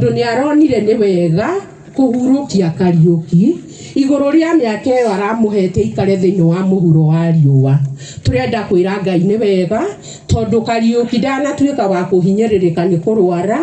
Tondu ni aronire ni wega kuhurukia Kariuki iguru ria miaka iyo aramuhete ikare thiini wa muhuro wa riua. Turenda kwira Ngai ni wega tondu Kariuki ndanatuika wa kuhinyiririka ni kurwara,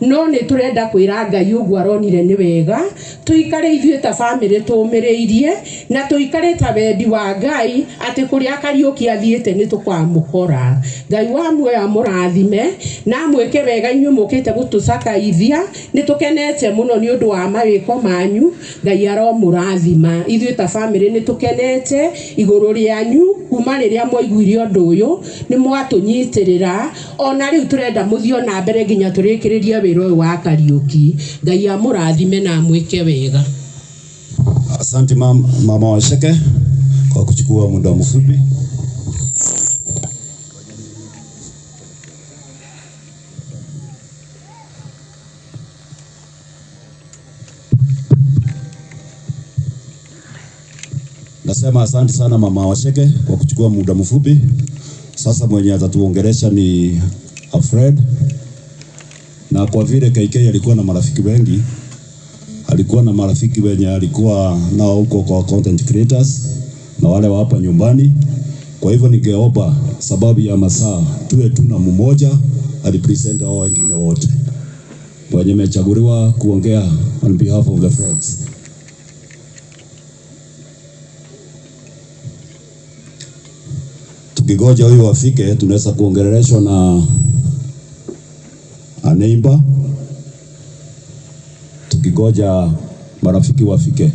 no ni turenda kwira Ngai uguo aronire ni wega tuikare ithuĩ ta family tumiriirie na tuikare ta wendi wa Ngai ati kuria Kariuki athiite ni tukamukora. Ngai wa muoyo amurathime na amwike wega inyuĩ mukite gutucakaithia. Ni tukenete muno ni undu wa mawiko manyu. Ngai aromurathima. Ithuĩ ta family ni tukenete iguru rianyu kuma riria mwaiguire undu uyu ni mwatunyitirira ona riu turenda muthio na mbere nginya turikiririe wira uyu wa Kariuki. Ngai amurathime na amwike wega. Asante mama Wacheke kwa kuchukua muda mfupi. Nasema asante sana mama Wacheke kwa kuchukua muda mfupi. Sasa mwenye atatuongelesha ni Alfred. Na kwa vile KK alikuwa na marafiki wengi, alikuwa na marafiki wenye alikuwa nao huko kwa content creators na wale wa hapa nyumbani. Kwa hivyo ningeomba sababu ya masaa tuwe tuna mmoja alipresent hao wengine wote. Mwenye amechaguliwa kuongea on behalf of the friends. Tukigoja huyu afike, tunaweza kuongeleshwa na a neighbor. Tukigoja marafiki wafike.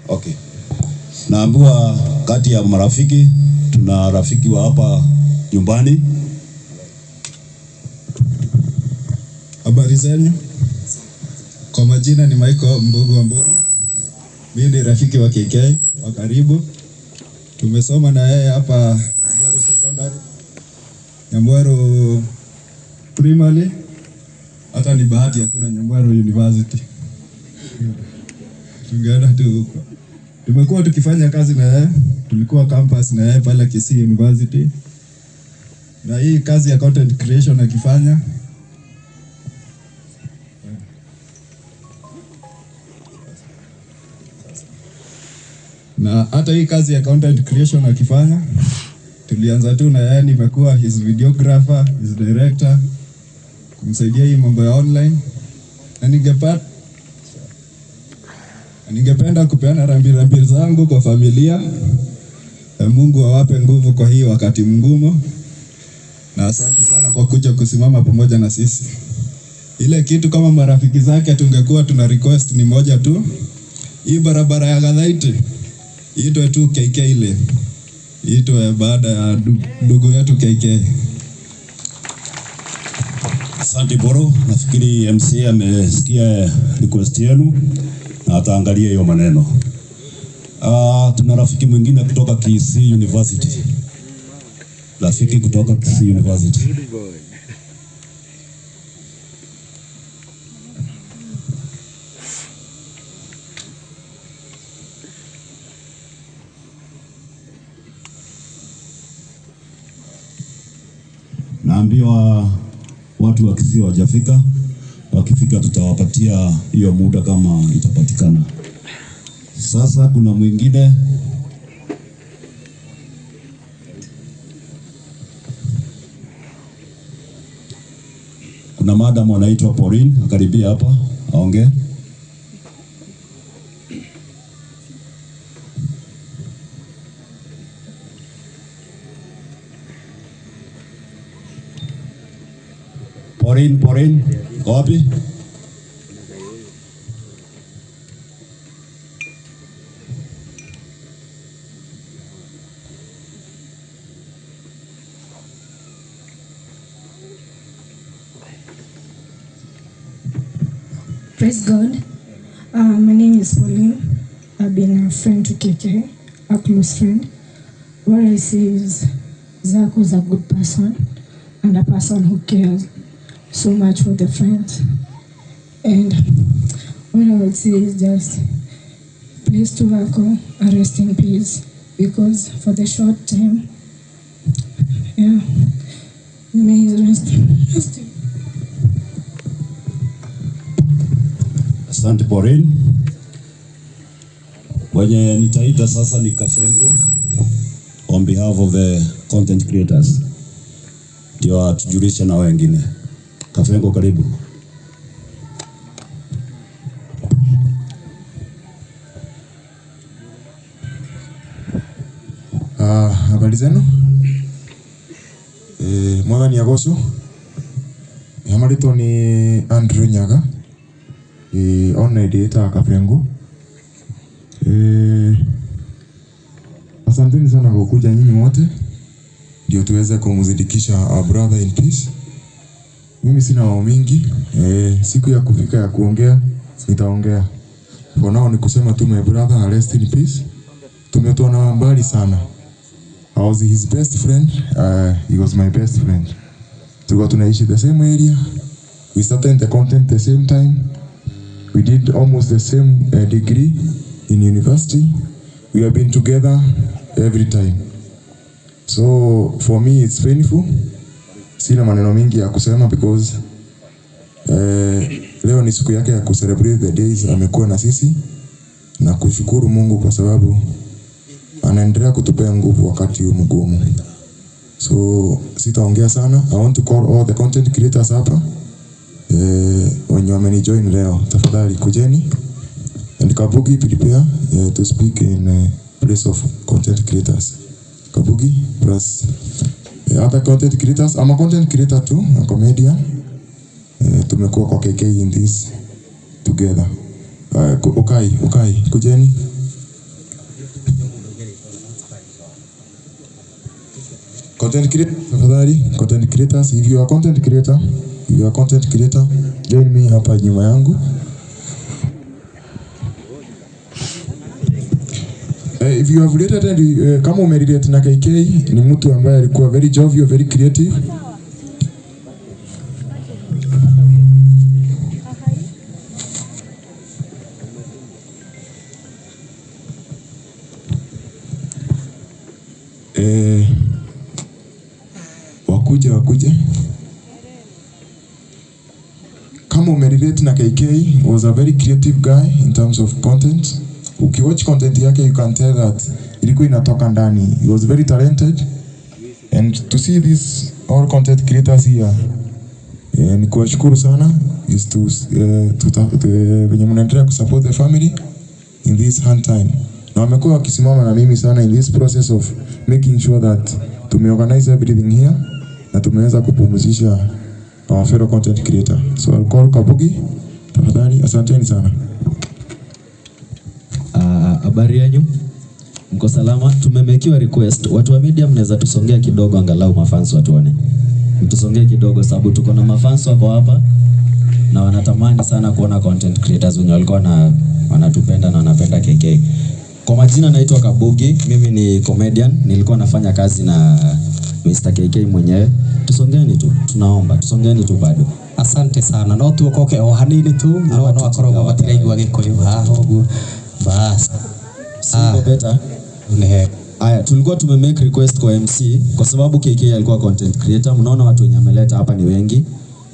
Okay. Naambiwa kati ya marafiki tuna rafiki wa hapa nyumbani. Habari zenu. Kwa majina ni Michael Mbugu Wambura. Mimi ni rafiki wa KK wa karibu. Tumesoma na yeye hapa Nyamweru Secondary, Nyamweru Primary. Hata ni bahati hakuna Nyamweru University. Tungeenda tu huko. Tumekuwa tukifanya kazi na yeye, tulikuwa campus na yeye pale Kisii University. Na hii kazi ya content creation akifanya. Na hata hii kazi ya content creation akifanya, tulianza tu na yeye, nimekuwa his videographer, his director, kumsaidia hii mambo ya online. Na ningependa kupeana rambirambi zangu kwa familia. Mungu awape nguvu kwa hii wakati mgumu. Na asante sana kwa kuja kusimama pamoja na sisi. Ile kitu kama marafiki zake tungekuwa tuna request ni moja tu. Hii barabara ya Gathaiti iitwe tu KK ile. Iitwe baada ya ndugu yetu KK. Asante Boro, nafikiri MC amesikia request yenu na ataangalia hiyo maneno. Tuna rafiki mwingine kutoka Kisii University. Rafiki kutoka Kisii University. Naambiwa watu wa Kisii hawajafika. Wakifika tutawapatia hiyo muda kama itapatikana. Sasa kuna mwingine. Kuna madam anaitwa Pauline, akaribia hapa aongee. Pauline, Pauline, wapi? Praise God. My name is Pauline. I've been a friend to KK, a close friend. What I say is Zach was a good person and a person who cares so much for the friends. And what I would say is just Please to Wako, rest in peace, because for the short time, yeah, may he rest in. Asante Pauline. Mwenye nitaita sasa ni Kafengo on behalf of the content creators, ndio atujulishe na wengine. Kafengo, karibu. Habari zenu? Mwathani agocwo. Marĩtwa ni Andrew Nyaga. Online ndĩĩtaga Kabengo. Asanteni sana kwa kuja nyinyi wote ndio tuweze kumzindikisha our brother in peace. Mimi sina mambo mingi. Siku ya kufika ya kuongea nitaongea. For now ni kusema tu my brother rest in peace. Tumetoana mbali sana. I was his best friend. He was my best friend. Tulikuwa tunaishi the same area. We started the content the same time. We did almost the same degree in university. We have been together every time. So for me it's painful. Sina maneno mingi ya kusema because leo ni siku yake ya kucelebrate the days amekuwa na sisi na kushukuru Mungu kwa sababu anaendelea kutupea nguvu wakati huu mgumu. So sitaongea sana. I want to call all the content creators hapa wenye wamenijoin leo, tafadhali kujeni. And Kabugi, prepare to speak in place of content creators. Kabugi plus other content creators. I'm a content creator too, a comedian. Tumekuwa kwa KK in this together. Ukai, kujeni. Content creator, tafadhali, content creators, if you are content creator, if you are content creator, join me hapa nyuma yangu. If you have related, kama umerelate na KK, ni mtu ambaye alikuwa very jovial, very creative. Wakuje. Kama umerelate na KK, was a very creative guy in terms of content. Ukiwatch content yake you can tell that ilikuwa inatoka ndani. He was very talented, and to see this all content creators here, ni kuwashukuru sana is to venye mnaendelea kusupport the family in this hard time. Na wamekuwa wakisimama na mimi sana in this process of making sure that tumeorganize everything here na tumeweza kupumzisha our fellow content creator. So I'll call Kabugi, tafadhali, asanteni sana. Habari yenu? Mko salama? Tumemekiwa request. Watu wa media mnaweza tusongea kidogo angalau mafans watuone. Mtusongee kidogo sababu tuko na mafans wako hapa na wanatamani sana kuona content creators wenye walikuwa na wanatupenda na wanapenda KK. Kwa majina naitwa Kabugi, mimi ni comedian, nilikuwa nafanya kazi na Mr. KK mwenyewe. Tusongeni tu, tunaomba, tusongeni tu bado. Asante sana. No tuokoke o hanini tu, no no akorwo matiraigua Gikuyu haha uguo. Bas. Simple better. Ni Aya, tulikuwa tume make request kwa MC kwa sababu KK alikuwa content creator. Mnaona watu wenye ameleta hapa ni wengi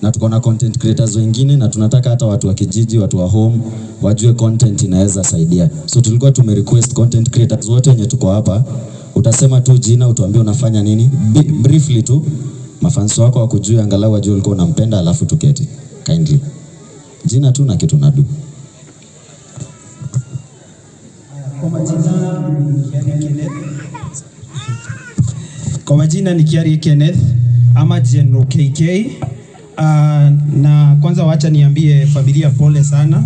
na tuko na content creators wengine na tunataka hata watu wa kijiji, watu wa home wajue content inaweza saidia. So tulikuwa tume request content creators wote wenye tuko hapa, utasema tu jina, utuambie unafanya nini briefly tu, mafans wako wakujue, angalau wajue ulikuwa unampenda, alafu tuketi kindly. Jina tu na kitu nadu. Kwa majina ni Kiari Kenneth. Kwa majina ni Kiari Kenneth ama General KK. Na kwanza wacha niambie familia pole sana.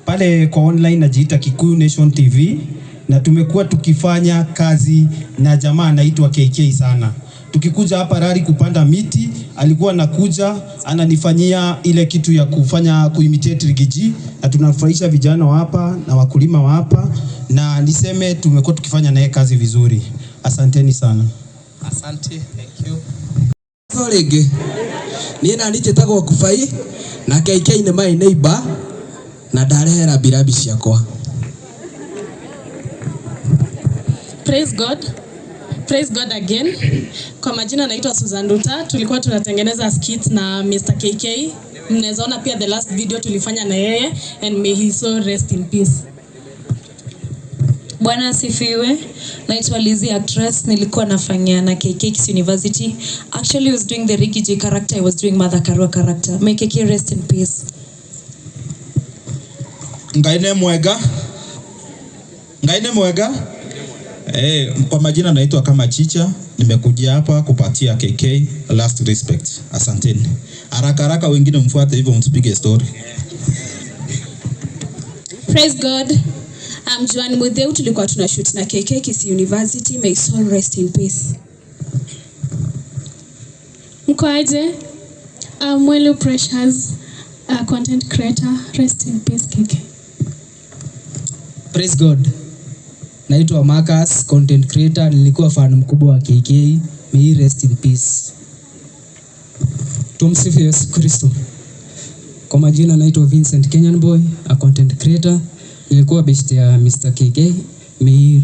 Pale kwa online najiita Kikuyu Nation TV na tumekuwa tukifanya kazi na jamaa anaitwa KK sana. Tukikuja hapa Rari kupanda miti, alikuwa anakuja ananifanyia ile kitu ya kufanya kuimitate Rigiji, na tunafurahisha vijana wa hapa na wakulima wa hapa, na niseme tumekuwa tukifanya naye kazi vizuri. Asanteni sana. Asante, thank you. So rĩngĩ niĩ nani njĩtagwo Kubai na KK nĩ my neighbor na ndarehe rambirambi ciakwa. Praise God. Praise God again. Kwa majina naitwa Susan Ruta. Tulikuwa tunatengeneza skit na Mr. KK. Mnaweza ona pia the last video tulifanya na yeye, and may his soul rest in peace. Bwana asifiwe. Naitwa Lizzie, actress. Nilikuwa nafanyia na KK Kisii University. Actually, I was doing the Ricky J character. I was doing Mother Karua character. May KK rest in peace. Ngai nĩ mwega. Ngai nĩ mwega. Kwa majina naitwa kama Chicha, nimekuja hapa kupatia KK last respect. Asanteni. Haraka haraka, wengine mfuate hivyo mtupige story. Praise God. I'm Joan Mutheu, tulikuwa tuna shoot na KK Kisii University. May soul rest in peace. Mko aje? I'm Mwelu Precious, a content creator. Rest in peace, KK. Praise God. Naitwa Marcus, content creator. Nilikuwa fan mkubwa wa KK. May he rest in peace. Tumsifu Yesu Kristo. Kwa majina naitwa Vincent Kenyan Boy, a content creator. Nilikuwa best ya Mr. KK. May he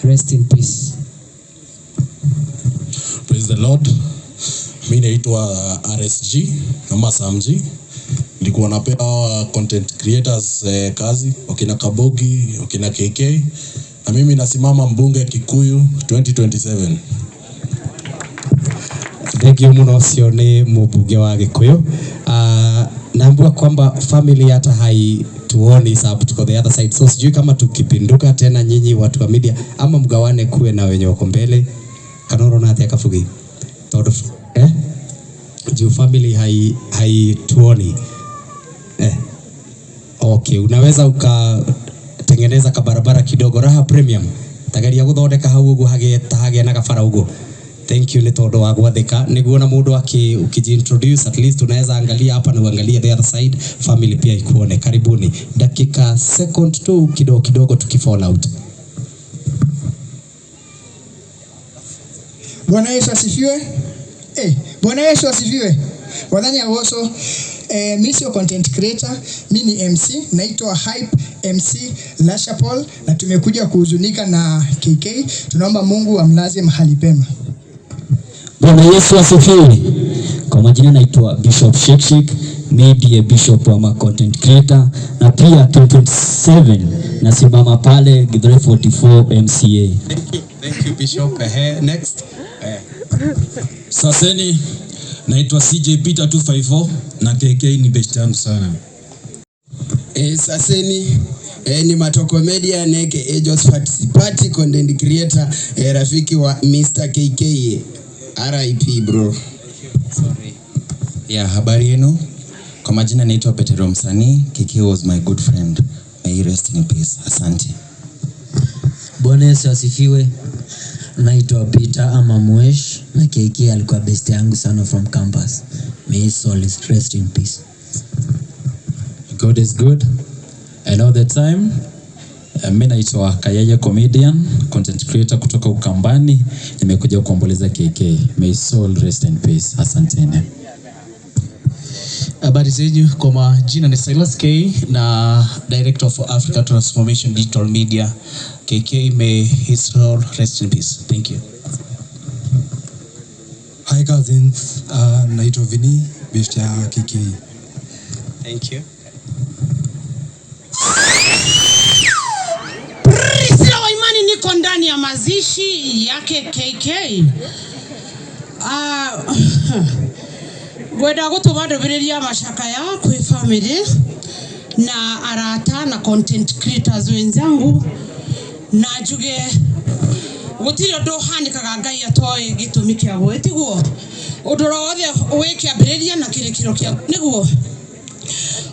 rest in peace. Praise the Lord. Mi naitwa RSG ama Samji. Nilikuwa napea hawa content creators kazi, wakina Kabogi, wakina KK, na mimi nasimama mbunge Kikuyu 2027. Thank you muno, ũcio nĩ mũmbunge wa Gĩkũyũ. Naambiwa kwamba family hata haituoni sababu tuko the other side, so sijui kama tukipinduka tena nyinyi watu wa media ama mgawane kuwe na wenye wako mbele, kana ũrona atĩa, Kabugi? Tondũ juu family haituoni. Okay, unaweza ukatengeneza kabarabara kidogo, Raha Premium tageria guthondeka hau uguo hagĩe ta hagĩe na gabara uguo. Thank you nĩ tondũ wa gwathĩka, nĩguo na mũndũ aki ukijiintroduce at least unaweza angalia hapa na uangalie the other side, family pia ikuone. Karibuni, dakika second tu kidogo kidogo tukifall out. Bwana Yesu asifiwe. Bwana Yesu asifiwe. Mwathani agocwo. Mi sio content creator, mi ni MC, naitwa Hype MC Lasha Paul, na tumekuja kuhuzunika na KK. Tunaomba Mungu amlaze mahali pema. Bwana Yesu asifiwe. Kwa majina naitwa Bishop Shekshik, mi ndiye bishop wa ma content creator na pia 2027 nasimama pale Githurai 44 MCA. Thank you. Thank you, Bishop. Next. Saseni, naitwa CJ Peter 254 na KK ni best yangu sana. Saseni, ni Matoko Media neke Josephat Sipati, content creator, rafiki wa Mr. KK. RIP, bro. Sorry. Yeah, habari yenu. Kwa majina naitwa Petero Msanii. KK was my good friend. May he rest in peace. Asante. Bwana Yesu asifiwe. Naitwa Peter ama Mwesh na KK alikuwa best yangu sana from campus. May his soul rest in peace. God is good and all the time. Mi naitwa Kayeye, comedian, content creator kutoka Ukambani. Nimekuja kuomboleza KK. May his soul rest in peace. Asanteni. Habari zenyu, kwa majina ni Silas K na Director for Africa Transformation Digital Media. KK, may his soul rest in peace. Thank you. Hi cousins, naitwa Vini, best ya KK. Thank you. Priscilla wa Imani, niko ndani ya mazishi yake KK. Ngwenda gũtũma ndũmĩrĩri ya macakaya kwĩ family na arata na content creators wenzangu, na njuge gũtirĩ ũndũ ũhanĩkaga Ngai atoĩ gĩtũmi kĩaguo, tiguo ũndũ oro wothe wĩ kĩambĩrĩria na kĩrĩkĩro kĩa nĩguo.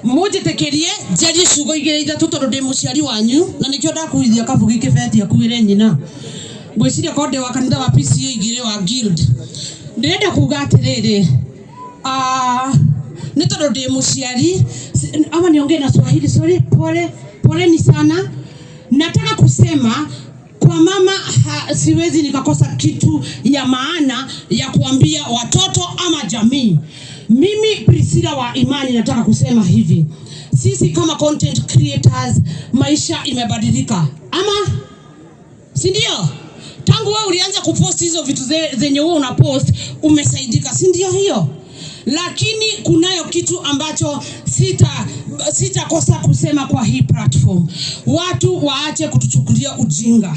Mũnjĩtĩkĩrie njarie ciugo igĩrĩ ithatũ tondũ ndĩ mũciari wanyu na nĩkĩo ndakuithia Kabugi kĩbeti akuĩre nyina. Ngwĩciria korwo ndĩ wa kanitha wa PCA igĩrĩ wa guild. Ndĩrenda kuga atĩrĩrĩ, nĩ tondũ ndĩ mũciari, ama niongee na Swahili? Sorry, pole poleni sana. Nataka kusema kwa mama siwezi nikakosa kitu ya maana ya kuambia watoto ama jamii. Mimi Priscilla wa Imani nataka kusema hivi, sisi kama content creators maisha imebadilika, ama si ndio? Tangu wewe ulianza kupost hizo vitu zenye wewe unapost, umesaidika, si ndio hiyo? Lakini kunayo kitu ambacho sitakosa kusema kwa hii platform. Watu waache kutuchukulia ujinga.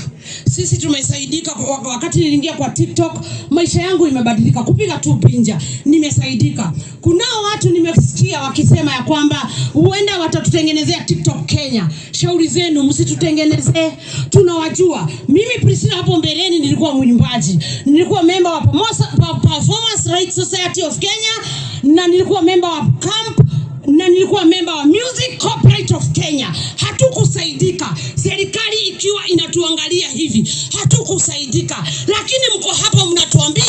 Sisi tumesaidika. Wakati niliingia kwa TikTok, maisha yangu imebadilika. Kupiga tu pinja, nimesaidika. Kunao watu nimesikia wakisema ya kwamba huenda watatutengenezea TikTok Kenya. Shauri zenu, msitutengenezee, tunawajua. Mimi Priscilla hapo mbeleni nilikuwa mwimbaji. Nilikuwa member wa Performance Rights Society of Kenya, na nilikuwa member wa CAMP, na nilikuwa member wa Music Copyright of Kenya. Hatukusaidika. Serikali ikiwa inatuangalia hivi, hatukusaidika. Lakini mko hapa mnatuambia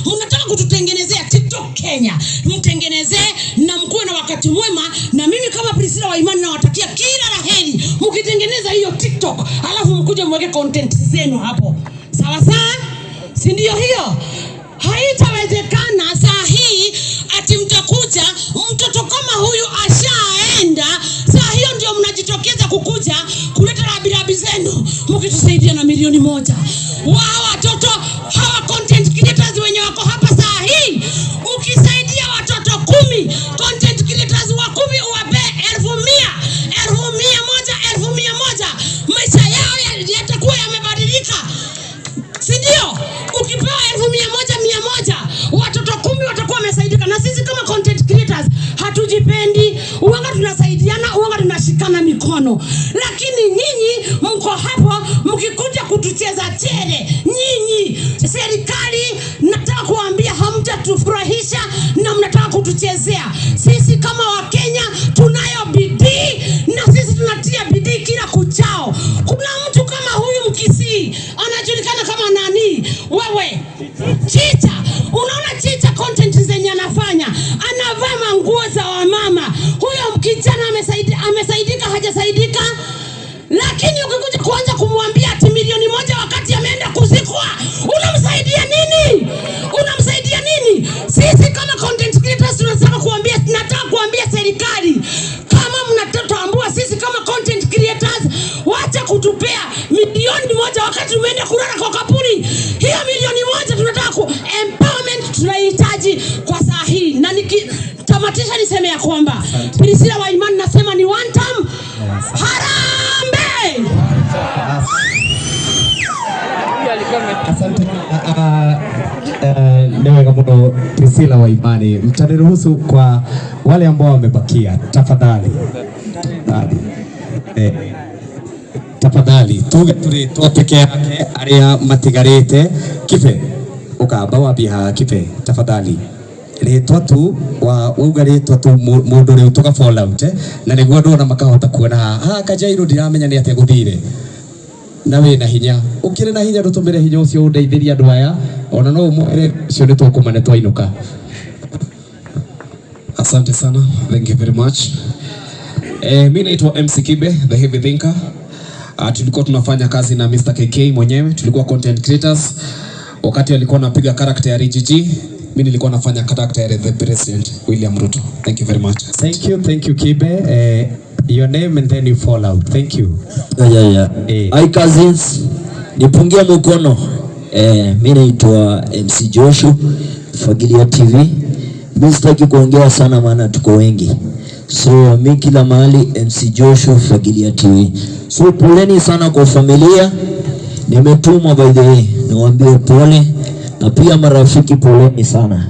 mnataka kututengenezea TikTok Kenya. Mtengenezee na mkuwe na wakati mwema. Na mimi kama Priscilla wa Imani nawatakia kila la heri mkitengeneza hiyo TikTok, alafu mkuje mweke content zenu hapo. Sawa sawa? Si ndio hiyo? Haitawezekana saa hii ati mtakuja mtoto kama huyu ashaenda, saa hiyo ndio mnajitokeza kukuja kuleta rabirabi zenu mkitusaidia na 1,000,000. Wao watoto hawa content creators wenye wako hapa saa hii, ukisaidia watoto 10 content creators wa 10 uwape 100,000, 100,000, 100,000, maisha yao yatakuwa yamebadilika. Si ndio? Ukipewa 100,000, 100, watoto 10 watakuwa wamesaidika. Na sisi kama content creators hatujipendi, uwanga tunasaidiana, uwanga tunashikana mikono. Lakini nyinyi mko hapo mkikuja kutucheza chere. Nyinyi serikali, nataka kuambia hamtatufurahisha na mnataka kutuchezea. Sisi kama Wakenya tunayo bidii, na sisi tunatia bidii kila kuchao. Kuna mtu kama huyu Mkisii anajulikana kama nani? Wewe Chicha. Unaona Chicha content zenye anafanya, anavaa manguo za wamama. Huyo mkijana amesaidika, hajasaidika? Lakini ukikuja kuanza kumwambia ati 1,000,000 wakati ameenda kuzikwa, unamsaidia nini? Unamsaidia nini? Sisi kama content creators tunataka kuambia, nataka kuambia serikali, kama mnatutambua sisi kama content creators, wacha kutupea 1,000,000 wakati umeenda kulala kwa kaburi. Hiyo 1,000,000 tunataka ku empowerment tunahitaji kwa saa hii. Na nikitamatisha niseme ya kwamba Priscilla wa Imani nasema ni one time. Harambee! Asante. Nĩ wega mũno Priscilla wa Imani. Mtaniruhusu kwa wale ambao wamebakia, tafadhali. Tafadhali. Tafadhali tuge turi twa peke yake aria matigarite. Kibe ukamba wambie haha Kibe, tafadhali. Ritwa tu wa wauga ritwa tu mundu riu tuka fall out na niguo andu ona makahota kuona haha Kajairo ndiramenya ni atia guthire. Na wina hinya, ukire na hinya ndutumire hinya ucio undeithirie andu aya, ona no umwire ucio ni tukumane twainuka. Asante sana, thank you very much. Mi naitwa MC Kibe, the Heavy Thinker. Tulikuwa tunafanya kazi na Mr. KK mwenyewe, tulikuwa content creators. Wakati alikuwa anapiga character ya RGG, mimi nilikuwa nafanya character ya the President William Ruto. Thank you very much. Thank you Kibe. Your name and then you fall out. Thank you. Yeah. Hi cousins, nipungie mkono. Mimi naitwa MC Joshua, Fagilia TV. Mimi sitaki kuongea sana maana tuko wengi. So mimi kila mahali MC Joshua, Fagilia TV. So poleni sana kwa familia. Nimetumwa by the way, niwaambie pole, na pia marafiki poleni sana.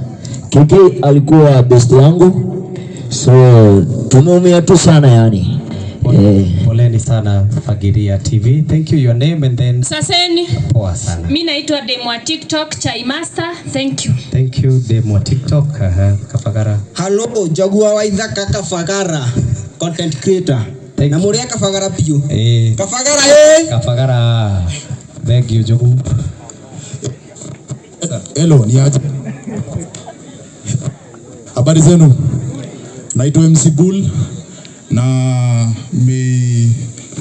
KK alikuwa best yangu. So tumeumia tu sana yani. Poleni sana Fagilia TV. Thank you, your name and then. Saseni. Poa sana. Mimi naitwa Demo wa TikTok, Chai Master. Thank you. Thank you Demo wa TikTok. Kafagara. Hello, Jagua wa Ithaka Kafagara, content creator. Na muria Kafagara piu. Kafagara Kafagara. Thank you Jogu. Hello, ni aje? Habari zenu? Naitwa MC Bull na may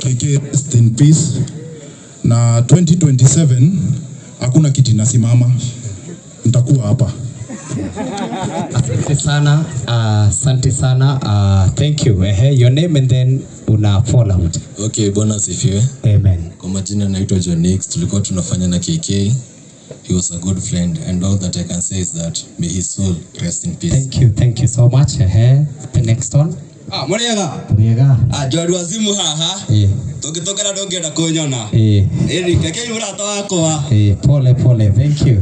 KK rest in peace. Na 2027 hakuna kiti nasimama, nitakuwa hapa. Asante sana, asante sana. Thank you. Your name and then una fall out. Okay, bwana asifiwe. Amen. Kwa majina naitwa John Nix, tulikuwa tunafanya na KK. He was a good friend, and all that I can say is that may his soul rest in peace. Thank you, thank you so much. The next one. Ah, muriega. Muriega. Ah, njorua wazimu haha. Tũngĩtũngana ndũngĩenda kũnyona. Ĩni, KK mũrata wakwa. Pole pole, thank you.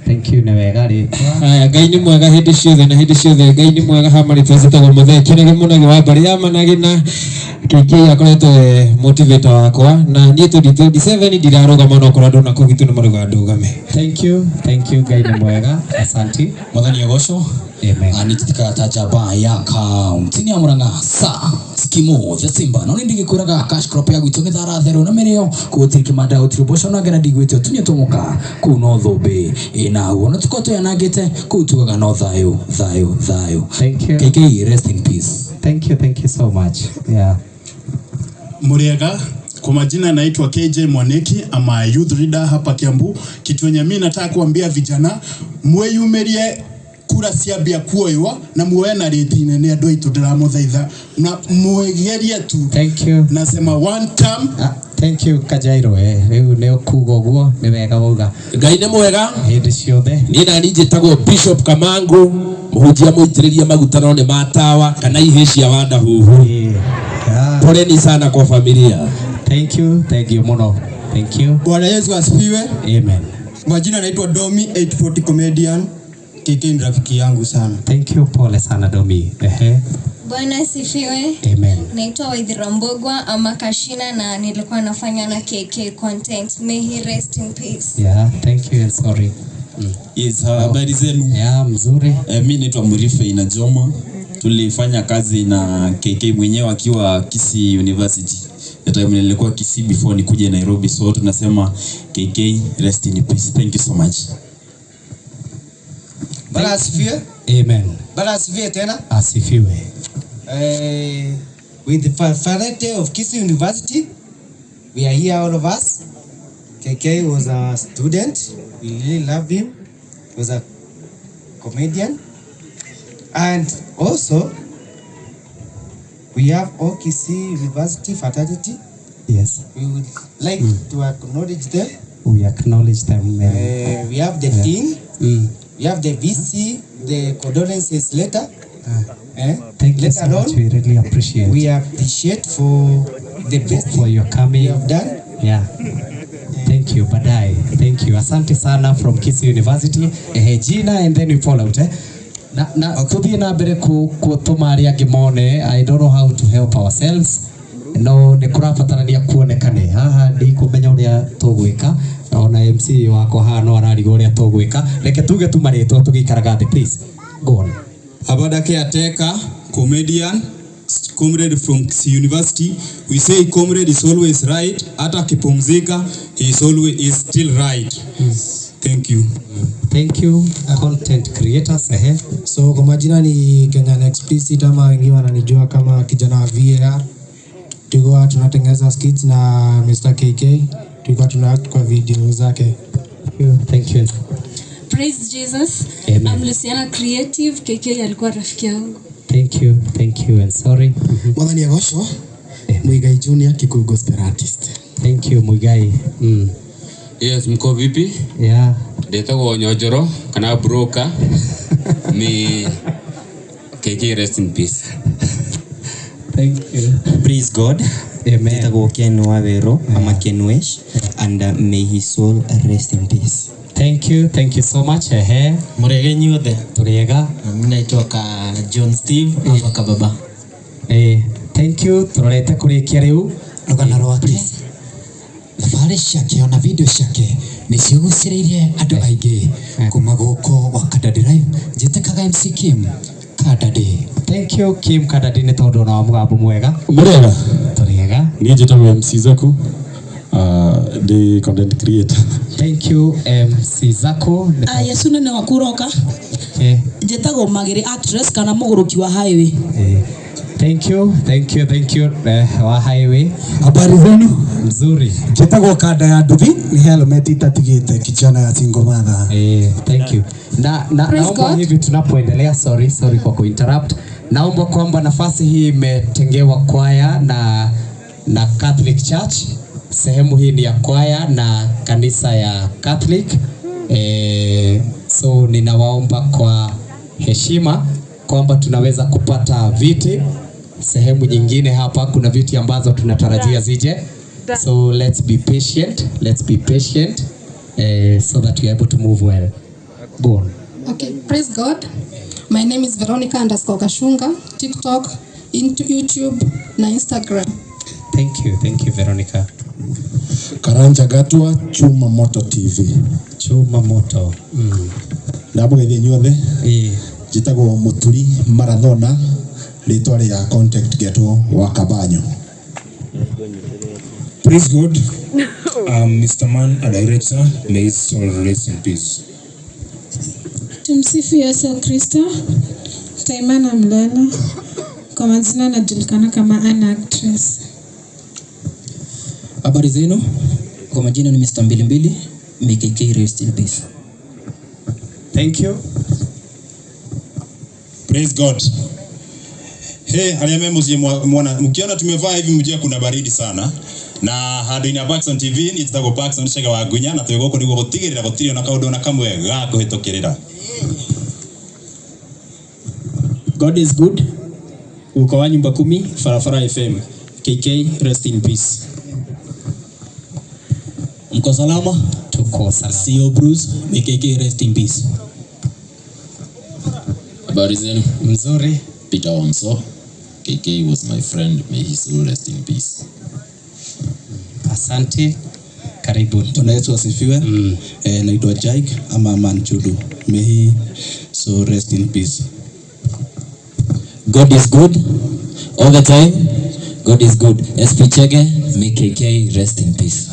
Thank you, nĩ wega rĩtwa. Haya, Ngai nĩ mwega hĩndĩ ciothe na hĩndĩ ciothe Ngai nĩ mwega ha marĩtwa njĩtagwo Mũthee Kĩnege Mũnage wa mbarĩ ya Manage na KK akoretwo e motivator wakwa na niĩ 2027 ndirarũgama no korwo andũ na kũu gwitũ nĩ marauga ndũgame. Thank you, thank you, Ngai nĩ mwega. Asante. Mwathani agocwo. Amen. Nĩtitikaga ta njamba ya kaunti ya Murang'a sa Skimo the Simba no nĩ cash crop ya gwitũ nĩ thara therũ na mĩrĩo kũu gũtirĩ kĩmanda gũtirĩ mboco na ngena ndigwĩte tunya tũmũka kũu no thũmbĩ ĩnaguo no tũkorwo twĩanangĩte kũu tugaga no thayũ thayũ thayũ. Thank you. KK rest in peace. Thank you, thank you so much. Yeah. Muriega, kwa majina naitwa KJ Mwaneki, ama youth leader hapa Kiambu. Kitu yenye mimi nataka kuambia vijana, mweyumerie kura ciambia kuoywa na muoe na rĩti nene andũ aitũ ndĩramũthaitha na mwegerie tu. Thank you. Nasema one term. Thank you Kajairo, rĩu nĩ ũkuga ũguo nĩ wega wauga. Ngai nĩ mwega hĩndĩ ciothe. Niĩ nani njĩtagwo Bishop Kamangu, mũhunjia mũitĩrĩrie maguta no nĩ matawa kana ihĩ cia wandahuhu. Poleni sana kwa familia. Thank you, thank you mũno. Thank you. Bwana Yesu asifiwe. Amen. Majina naitwa Domi 840 comedian. KK ni rafiki yangu sana. Thank you, pole sana Domi. Bwana asifiwe. Amen. Naitwa Waithira Mbogwa ama Kashina na nilikuwa nafanya na KK content. May he rest in peace. Yeah, thank you and sorry. Yes, habari zenu? Yeah, mzuri. Mimi naitwa Murife Inajoma. Tulifanya kazi na KK mwenyewe akiwa Kisii University. The time nilikuwa Kisii before nikuje Nairobi, so tunasema KK rest in peace. Thank you so much. Bwana asifiwe. Amen. Bwana asifiwe tena. Asifiwe. With the faculty of Kisii University, we are here all of us. KK was a student. We really loved him. He was a comedian. And also, we have all Kisii University fraternity. Yes. We would like to acknowledge them. We acknowledge them. We have the dean. We have the VC, the condolences letter. Thank you so much. We really appreciate. We appreciate for the best for your coming. You have done. Yeah. Thank you. Baadaye. Thank you. Asante sana from Kisii University. Gina, and then we fall out. Na okay. Tuthie na mbere kutuma aria angi mone. I don't know how to help ourselves. No nĩ kũrabatarania kuonekane haha ndikumenya ũrĩa tũgwĩka ona MC wakwa haha no ararigwo ũrĩa tũgwĩka. Reke tuge tu marĩtwa tũgĩikaraga thĩ, please go on. Abada caretaker, comedian, comrade from Kisii University. We say comrade is always right. Hata akipumzika, he is always is still right. Thank you. Thank you content creators. So kwa majina ni Kenyan Explicit ama wengine wananijua kama kijana wa VAR. Tulikuwa tunatengeneza skits na Mr. KK. Tulikuwa tuna act kwa video zake. Thank you. Praise Jesus. Amen. I'm Luciana Creative. KK alikuwa rafiki yangu. Thank you, thank you and sorry. Mwathani agocwo. Muigai Junior, Kikuyu gospel artist. Thank you Muigai. Yes, mko vipi? Yeah. Ndetagwo Nyonjoro kana broker. Ni KK rest in peace. Thank you. Praise God. Amen. Ndetagwo Ken Wawero ama Ken Wesh, and may his soul rest in peace. Thank you, thank you so much. Murege inyuothe. Turiega. Mimi naitwa ka John Steve ama Kababa. Thank you. Turorete kurikia riu rugano rwake thabarĩ ciake ona video ciake nĩ cigucĩrĩirie andũ aingĩ kuma gũkũ gwa Kadadi Live. Njĩtĩkaga MC Kim Kadadi. Thank you Kim Kadadi nĩ tondũ ona wa mũgambo mwega. Murega. Turiega. Niĩ njĩtagwo MC Zaku. The content creator. Thank you MC Zaku. Yesu nene waku uroka. Njĩtagwo Magĩrĩ actress kana mũgũrũki wa highway. Thank you, thank you, thank you wa highway. Habari zenu? Mzuri. Njĩtagwo Kanda ya Nduthi, ni helmet itatigĩte kijana ya single mother. Thank you. Na naomba hivi tunapoendelea, sorry kwa kuinterrupt. Naomba kwamba nafasi hii imetengewa kwaya na Catholic Church. Sehemu hii ni ya kwaya na kanisa ya Catholic. So ninawaomba kwa heshima kwamba tunaweza kupata viti sehemu nyingine hapa. Kuna viti ambazo tunatarajia zije, so let's be patient, let's be patient so that we are able to move well. Go on. Okay, praise God. My name is Veronica_Kashunga, TikTok, into YouTube na Instagram. Thank you, thank you, Veronica. Karanja Gatua, Chuma Moto TV. Chuma Moto. Ndamũgeithia inyuothe. Njĩtagwo Mũturi Marathona, rĩtwa rĩa contact getwo wa Kabanyo. Praise God. I'm Mr. Man, a director. May his soul rest in peace. Tumsifu Yesu Kristo. Taimana Mlela, kwa majina najulikana kama an actress. Habari zenu, kwa majina ni Mr. Mbilimbili, may KK rest in peace. Thank you. Praise God. Hey, arĩa me mũciĩ mwana mkiona tumevaa hivi mjue kuna baridi sana na handũ-inĩ ya Paxson TV niĩ njĩtagwo Paxson Chege wa Ngunya na twĩ gũkũ nĩguo gũtigĩrĩra gũtirĩ ona kaũndũ ona kamwe ga kũhĩtũkĩrĩra. God is good. Uko wa nyumba kumi, Farafara FM. KK, rest in peace. Mko salama? Tuko salama. CEO Bruce, may KK rest in peace. Habari zenu? Mzuri. Peter Wamso. KK was my friend. May his soul rest in peace. Asante. Karibu. Bwana Yesu asifiwe. Naitwa Jaik ama Manchudu. May he so rest in peace. God is good all the time. God is good. SP Chege, may KK rest in peace.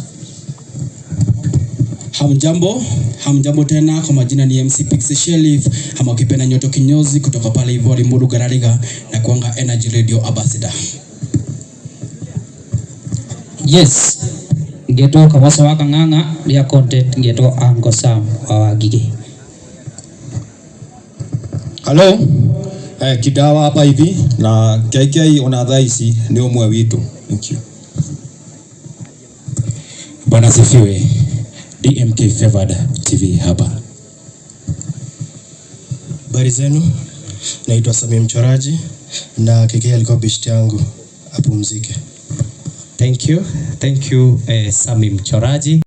Hamjambo, hamjambo tena. Kwa majina ni MC Pixie Shelif ama ukipenda Nyoto Kinyozi kutoka pale Ivori Muru Garariga na kuanga Energy Radio Ambassador. Yes, ngetwo Kaboco wa Kang'ang'a ria content ngetwo Uncle Sam wa Wangigĩ. Hello. Kidawa hapa hivi na KK ona thaa ici nĩ ũmwe witũ. Thank you. Bwana asifiwe. DMK Favored TV hapa. Habari zenu, naitwa Sami Mchoraji na KK alikuwa best yangu, apumzike. Thank you. Thank you, Sami Mchoraji.